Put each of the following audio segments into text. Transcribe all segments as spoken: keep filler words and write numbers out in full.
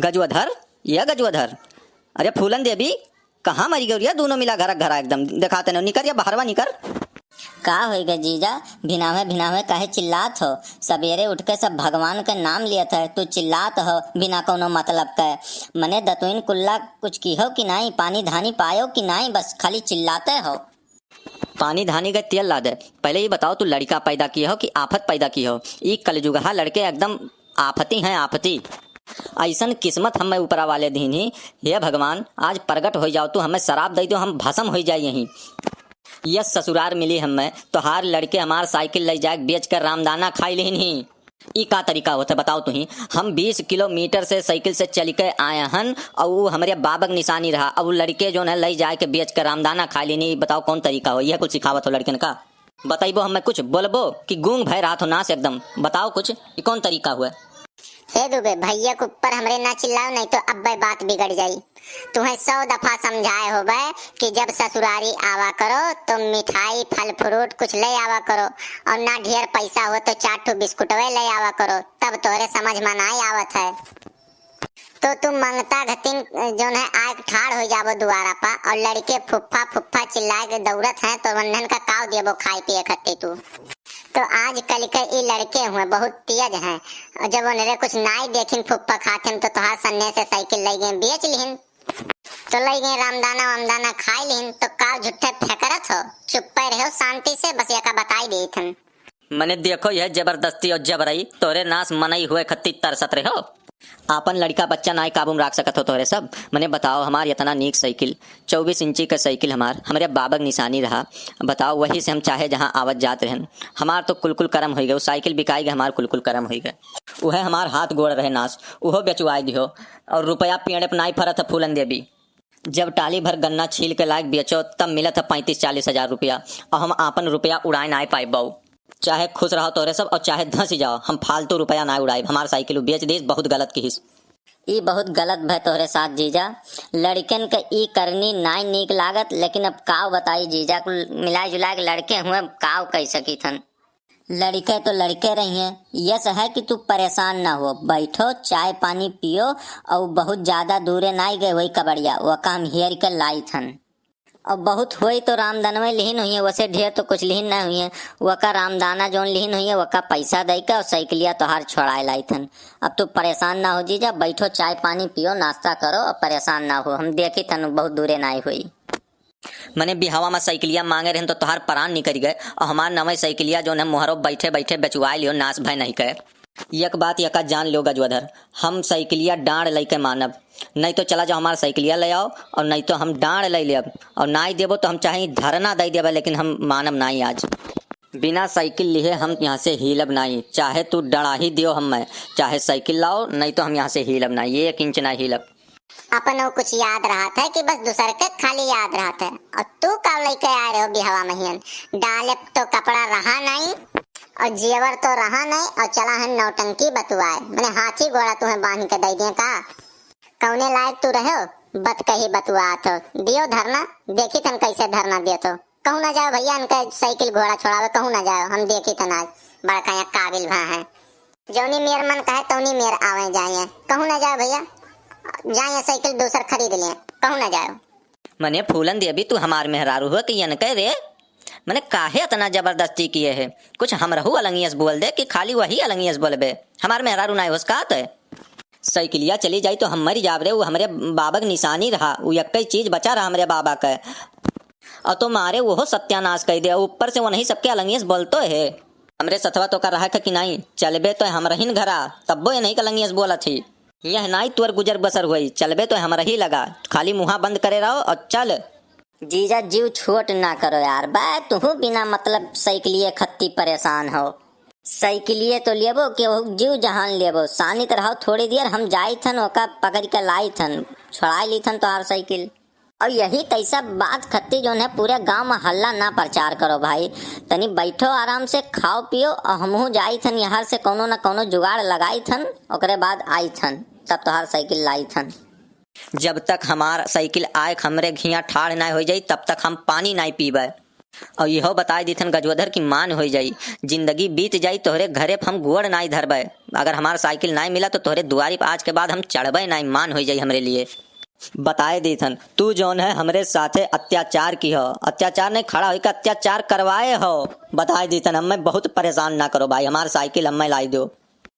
गजवधर, ये गजवधर, अरे फूलन देवी, कहाँ मरी गौरिया? दोनों मिला घरा घरा एकदम देखाते न, निकर या बहरवा निकर। का होई गे जीजा, भिनावे भिनावे काहे चिल्लात हो? सबेरे उठ के सब भगवान के नाम लियत है, तू चिल्लात हो बिना कौनो मतलब के। मने दतुइन कुल्ला कुछ किहो कि नाई, पानी धानी पायो कि नाई, बस खाली चिल्लाते हो। पानी धानी के तेल ला दे। पहले ये बताओ, तू लड़का पैदा किए हो कि आफत पैदा किए हो? ई कलजुगहा लड़के एकदम आफती हैं, आफती। ऐसन किस्मत हमें ऊपरा वाले दीन ही। हे भगवान, आज प्रगट हो जाओ तू, हमें शराब दे दो, हम भस्म हो जाए यहीं। यस ससुरार मिली हमें, तोहार लड़के हमार साइकिल ले जाए बेच कर रामदाना खाई लेहिन ही। ई का तरीका होत है बताओ तुही? हम बीस किलोमीटर से साइकिल से चल के आए हन और वो हमरे बाबक निशानी रहा, अब वो लड़के जो है ले जाए के बेच के रामदाना खा लेनी। बताओ कौन तरीका हो, यह कुछ सिखावत हो लड़कन का? बताइबो हमें कुछ बोलबो कि गूंग भय रहा हो नास एकदम? बताओ कुछ, ई कौन तरीका हुआ? हे दुबे, भैया के ऊपर हमरे ना चिल्लाओ, नहीं तो अब्बे बात बिगड़ जाई। तुम्हें सौ दफा समझाए होबे कि जब ससुरारी आवा करो तो मिठाई, फल फ्रूट कुछ ले आवा करो, और ना ढेर पैसा हो तो चार ठो बिस्कुटवे ले आवा करो, तब तोहरे समझ में नाई आवत है। तो तू मंगता घतिन जौन है आए ठाड़ हो जाबो दुआरा पा, और लड़के फुफ्फा फुफ्फा चिल्लाए के दौड़त हैं, तो वन्हन का काव देबो खाए पिए खत्ती तू? तो आजकल के ई लड़के हुए बहुत तेज हैं, और जब उनरे कुछ नाई देखिन फुफ्फा खाते हैं तो तोहार सन्ने से साइकिल ले गए बेच लिहिन। तो लई गए रामदाना वामदाना खाई लिहिन, तो का झूठे फेंकरत हो? चुप्पे रहो शांति से, बस एका बताई देत हन। मने देखो यह जबरदस्ती और जबरई, तोरे नास मनई हुए खत्ती तरसत रहो। आपन लड़का बच्चा नाय काबू में राख सकत हो तोरे सब। मने बताओ, हमार इतना नीक साइकिल, चउबीस इंची का साइकिल हमार, हमरे बाबक निशानी रहा। बताओ, वही से हम चाहे जहाँ आवत जात रहन। हमार तो कुल कुल करम होई गए, उ साइकिल बिकाई गए, हमार कुल कुल करम होई गए। उहे हमार हाथ गोड़ रहे नास, उहो बेचवाई दिहो। और रुपया पेड़ पे नाई फरत है फूलन देवी। जब टाली भर गन्ना छील के लायक बेचो, तब मिलत है पैंतीस चालीस हजार रुपया, और हम आपन रुपया उड़ाए नाय पाइबो। चाहे खुश रहो तोहरे सब और चाहे धंस जाओ, हम फालतू रुपया नाय उड़ाइब। हमार साइकिल उ बेच दीस, बहुत गलत किहिस। ई बहुत गलत भय तोहरे साथ जीजा। लड़कन के ई करनी नाय नीक लागत, लेकिन अब काव बताई जीजा, कुल मिलाए जुलाए के लड़के हुए, काव कह सकी थन। लड़के तो लड़के रही हैं, यस है कि तू परेशान ना हो, बैठो, चाय पानी पियो, और बहुत ज्यादा दूरे नाई गए वही कबड़िया, वका हम हेर के लाई थन। और बहुत होई तो रामदानवे लिहिन हुई है, वसे ढेर तो कुछ लिहिन ना हुई है, वका रामदाना जौन लिहिन हुई है, वका पैसा दे के और साइकिलिया तोहार छोड़ाए लाई थन। अब तू परेशान ना हो जीजा, बैठो, चाय पानी पियो, नाश्ता करो और परेशान ना हो, हम देखी थन बहुत दूरे नाई हुई। मने बिहावा में साइकिलिया मांगे रहन तो तोहार परान निकल गए, और हमार नवे साइकिलिया जौन है मोहरो बैठे बैठे बेचवाए लियो, नाश भय नहीं कहे। एक बात यका जान लो गजवधर, हम साइकिलिया डांड लइके मानब, नहीं तो चला जाओ हमार साइकिलिया ले आओ, और नहीं तो हम डांड ले लेब, और नाई देबो तो हम चाहे धरना दे देबे, लेकिन हम मानब नाई आज। बिना साइकिल लिहे हम यहाँ से हिलब नाई, चाहे तू डड़ा ही दियो हमें, चाहे साइकिल लाओ, नहीं तो हम यहाँ से हिलब नाई, एक इंच ना हिलब। अपनो कुछ याद रहत है कि बस दूसर के खाली याद रहत है। और तू का लइके आए रहो बिहवा महियन? डाले तो कपड़ा रहा नहीं और जेवर तो रहा नहीं और चला है नौटंकी बतुआए। मने हाथी घोड़ा तुम्हें बांध के दे दिए का? कौने लायक तू रहो? बत कही बतुआत हो। दियो धरना, देखी थन कैसे धरना दियो तो। कहूँ ना जाओ भैया, इनका साइकिल घोड़ा छोड़ावे, कहूँ ना जाओ, हम देखी थन आज बड़का यहाँ काबिल भा है। जौनी मेर मन कहे तौनी मेर आवे जाए, कहूँ ना जाओ भैया, जाए साइकिल दूसर खरीद लिए, कहूँ ना जाओ। मने फूलन देवी, तू हमार मेहरारू हो कि यनके रे? मने काहे इतना जबरदस्ती किए है? कुछ हमरहू अलंगियस बोल दे कि खाली वही अलंगियस बोलबे? हमार मेहरारू नाय होस का तय? साइकिलिया चली जाई तो हम मरी जाब रे, वो हमरे बाबा के निशानी रहा, वो यक्कई चीज बचा रहा हमरे बाबा के। और तो मारे वो सत्यानाश कर दे, ऊपर से वो नहीं सबके अलंगियस बोलतो है। हमरे सथवा तो का रहा कि नहीं, चलबे तो हमरहिन घरा, तब्बो ये नहीं कलंगियस बोलत ही। यह नाई तोर गुजर बसर होई, चलबे तो हमरही लगा, खाली मुहा बंद करे रहो और चल। जीजा जीव छोट ना करो यार, बा तुहू बिना मतलब साइकिलिए खत्ती परेशान हो। साइकिलिए तो लेबो, केहू जीव जहान लेबो, सानित रहो थोड़ी देर, हम जाई थन ओका पकड़ के लाई थन, छोड़ाई ली थन तोहार साइकिल। और यही तैसा बात खत्ती जौन है पूरे गांव में हल्ला ना प्रचार करो भाई, तनी बैठो आराम से खाओ पियो और हमहू जाई थन यहाँ से कौनो ना कौनो जुगाड़ लगाई थन, ओकरे बाद आई थन तब तोहार साइकिल लाई थन। जब तक हमार साइकिल आए हमरे घिया ठाढ़ ना हो जाई तब तक हम पानी ना पीबे। और इहो बताए दीथन गजोधर कि मान होई जाई, जिंदगी बीत जाई, तोहरे घरे पे हम गोड़ नाई धरबे। अगर हमार साइकिल नाई मिला तो तोहरे दुआरी पे आज के बाद हम चढ़बे नाई, मान होई जाई हमरे लिए। बताए दीथन, तू जौन है हमरे साथे अत्याचार किहो, अत्याचार नहीं, खड़ा होइके अत्याचार करवाए हो। बताए दीथन, हमें बहुत परेशान ना करो भाई, हमार साइकिल हमें लाई दो।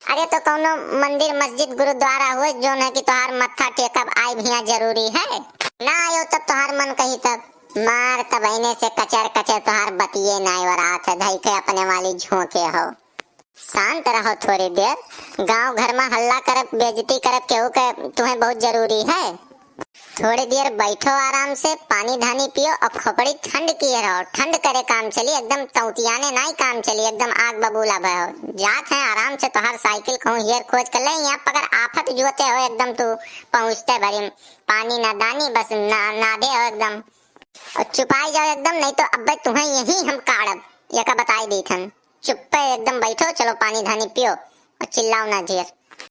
अरे तो कौनो मंदिर, मस्जिद, गुरुद्वारा हुए जौन है कि तोहार मत्था टेकब, आइब हियाँ जरूरी है। ना आयो तब तोहार मन कही तब। मार तब ऐने से कचर कचर तोहार बतिये नाई वरात है, धइके अपने वाली झोंके हो। शांत रहो थोड़ी देर, गांव घर में हल्ला करब, बेइज्जती करब केहू के तुम्हें बहुत जरूरी है। थोड़ी देर बैठो आराम से, पानी धानी पियो और खोपड़ी ठंड किए रहो। ठंड करे काम चली, एकदम तौतियाने नाई काम चली, एकदम आग बबूला भयो। जात है आराम से, तोहार साइकिल कहूँ हेर खोज कर ले, यहाँ पकड़ आफत जुअते हो एकदम तू पहुँचते भरी। पानी ना दानी, बस ना, नादे हो एकदम। और चुपाई जाओ एकदम, नहीं तो अब्बे तुम्हें यहीं हम काढ़ब, एका बताई दीथन। चुप्पे एकदम बैठो, चलो पानी धानी पियो और चिल्लाओ ना ढेर।